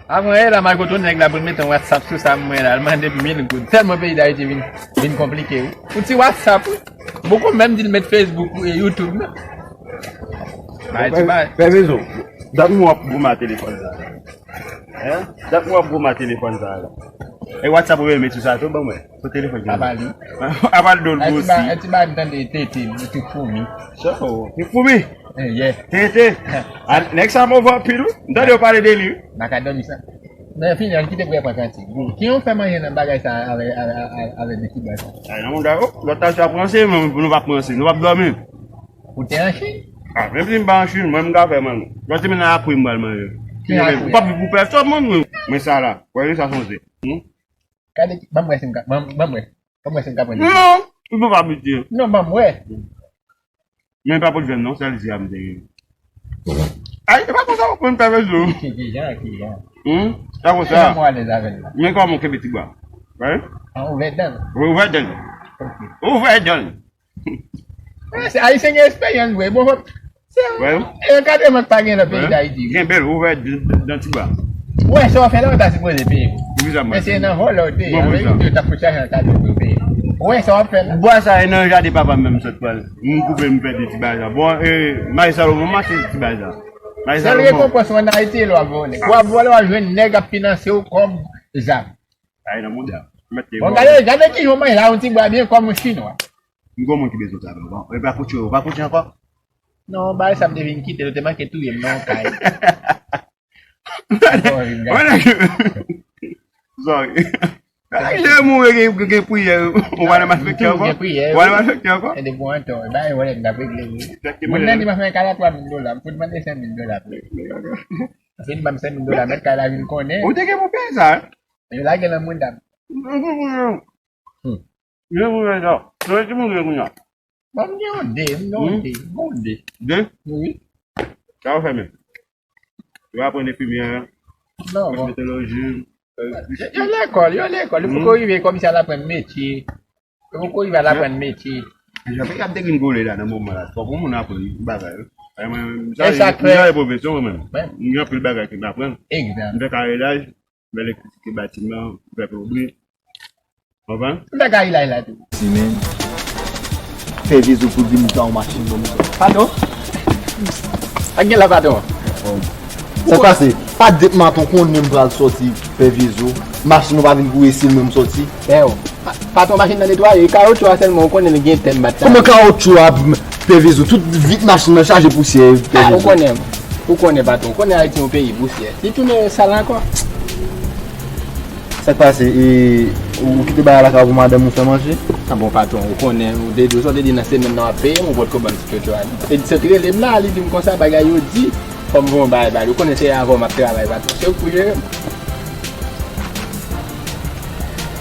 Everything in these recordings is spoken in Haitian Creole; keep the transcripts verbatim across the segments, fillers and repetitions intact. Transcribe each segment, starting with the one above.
Avan yè la, m al kote yon nèg la pou l mete yon WhatsApp sou sa m wè la, l mande m mil goud. Tèlman peyi Dayiti vin, vin konplike, wi. Yon ti WhatsApp, wi. M poko menm di l met Facebook e YouTube, non. Bay ti bay. Pè Vezo, dat mwen w ap goumen ak telefòn sa la. Hein? Dat mwen w ap goumen ak telefòn sa la. E WhatsApp ou met sou sa tou, ban mwen. Sou telefòn. Apa li. Apa l do l gwo osi. Ti ba m tande tete, ti foumi. Ti foumi? Eh, yeah. Tete. Ah, nèg sa move anpil, wi. M tande yo pale de li, wi. M pa ka dòmi sa. Men fini, ann kite pou y ap pran kantik. Ki yon fè manje nan bagay sa avè, avè, avè, avè de ti bwa sa? Ay, nan mouda, oh, lòt ta sa pranse, men nou pa pranse, nou pa dòmi. Ou te an Chin? Ah, menm si m pa an Chin, mwen m ka fè manje. Lòt semenn nan akri m pral manje. Ki akri? Ou pa pou pèsòn, mwen, mwen. Men sa la, wè, sa sonje. Hmm? Gade, ban m wè si m ka, ban, ban m wè. Ban m wè si m ka pran. Non, ou pa abitye. Non, ban m wè. Men pa pot jwenn non, sèl zi a m te gen. Ay, e pa konsa w ap pran Pè Vezo. Ki, ki jan, ki jan? Hmm? E pa konsa. Ki jan mwen alèz avè l la? Men kòman w kenbe ti bwa? Wi. An ouvè dan. Ouvè dan. Ok. Ouvè dan. Wi, se Ayisyen gen esperyans vre. Bon, se yon ankadreman k pa gen nan peyi Dayiti. Kenbe l, ouvè dan ti bwa. Ou wè sa w fè la, ou ta sipoze peye. Men se nan vòlè w te ye. Avè yo t ap fout chaje ankadreman pou yo peye. Ou wè sa w ap fè la. Bwa sa e nan jaden papa m menm sot pral. M koupe, m fè de ti bagay sa. Bon, e, Mayi Salomon mache ti bagay sa. Mayi Salomon. Sèl rekonpans ou ann Ayiti e lè w ap vòlè. Ou ap vòlè, w ap jwenn nèg ap finanse w kòb zam. Ay, nan mouda. Bon, gade, gade ki jan w manje la, yon ti bwa byen kòm yon chinwa. M gon moun ki bezwen travay, bon. E pa koutye, ou pa koutye ankò? Non, bagay sa m te vin kite l, ou te manke touye m nan yon kay. Sorry, guys. Sorry. Lè moun gen, gen, gen priyè, ou pa nan malfektè ankò? Gen priyè, ou pa nan malfektè ankò? E depi w antò, e bagay wòlè m t ap regle, wi. Moun nan di m ap fè kay la twa mil dola, m fout mande senk mil dola pou li. Paske li ban m senk mil dola, mèt kay la vin konnen. Ou te gen pou peye sa, wi. Yo lage l nan mouda m. Hmm. Gen moun gen sa. Nan ki moun gen kounye a? Bon, m gen yon de, m gen yon de, m gen yon de. De? Wi. Sa yo fè menm? Yo aprann enfimyè, kosmetoloji. Yo lekòl, yo lekòl. Yo poko rive kòmsi al aprann metye. Yo poko rive al aprann metye. Jan peyi ap degringole la nan moman la, fòk yon moun aprann bagay, wi. E sa k fè. M chanje pwofesyon mwen menm. M gen anpil bagay ke m aprann. Egzak. M fè karyelaj. Fè elektrisite batiman, fè plonbri. Konprann? M fè karyelaj la tou. Si men. Fè Vezo pou vin ta yon machin nan men. Patwon? Sa k gen la, patwon? Sa k pase? Pa det maton konnen m pral sòti, Pè Vezo. Machin nan pa vin kouri, se mwen m sòti. Patwon, pa-, patwon, machin nan netwaye, e kawotchou a sèlman, ou konnen li gen tèm bat la. Kòman kawotchou a, Pè Vezo? Tout vit machin nan chaje pousyè, Pè Vezo. Ah, ou konnen, ou konnen, patwon, ou konnen Ayiti yon peyi pousyè. Li tounen sal ankò. Sa k pase? E, ou kite bagay la lakay pou madanm ou fè manje? Ah bon, patwon, ou konnen, ou te di, sa w te di nan semèn nan w ap peye m, ou potko ban m ti kawotchou a. E sèt rele m la, li di m konsa, bagay yo di, fò m voye yon bagay ba li. Ou konnen se avè w m ap travay, patwon. Se ou k pou jere m.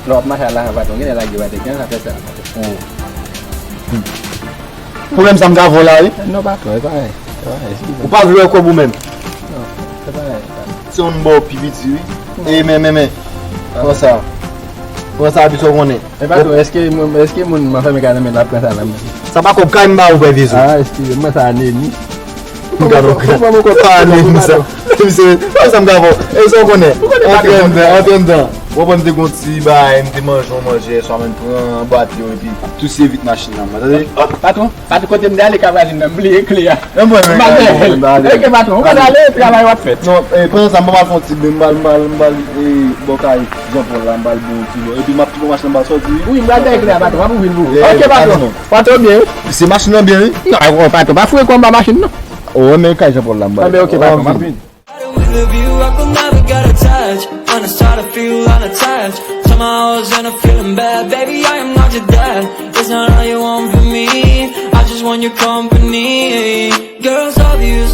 Lè w ap mache ak lajan, patwon, genlè lage pati gen afè sa. Oh. Hmm. Pwoblèm sa m ka vò la, wi. Non, patwon, e pa anyen. E pa anyen, eskize m. Ou pa vle wè kòb ou menm? Non, e pa anyen, patwon. Se yon bò pi piti, wi. E men, men, men. Pran sa. Pran sa, epi sa w konnen. E patwon, èske moun, èske moun m ap fèmen kay nan men l ap pran sa nan men l? Sa pa kòb kay m ba ou, Pè Vezo. Ah, eskize m, mwen sa anemi. Gade w, sa anemi sa. Misye, sa m ka fè w. E sa w konnen? Antre anndan, antre anndan. Ou konprann, m te gon ti bay, m te manje yon manje yè swa, men pran bwat yo epi touche vit machin nan, tande? Patwon, patwon, kote m te ale ka machin nan, m bliye kle a. E mwen menm, ok, patwon, ou konn ale, travay w ap fè. Non, e, pandan sa, m pral fè yon ti bren, m pral, m pral, m pral, e, bò kay Jean Paul la, m pral bon ti bò. Epi m ap tou pran machin nan, m pral sòti. Wi, m pral dèyè kle a, patwon, m ap ouvri l pou ou. Ok, patwon. Patwon byen, wi? Se machin nan byen, wi? Non, patwon, pa foure kò anba machin, non. Oh, men kay Jean Paul la, m pral. Anben, ok, patwon, m ap vini. With a view, I could never get attached. When I start to feel unattached, somehow I was in a feeling bad. Baby, I am not your dad. It's not all you want from me. I just want your company. Girls obvious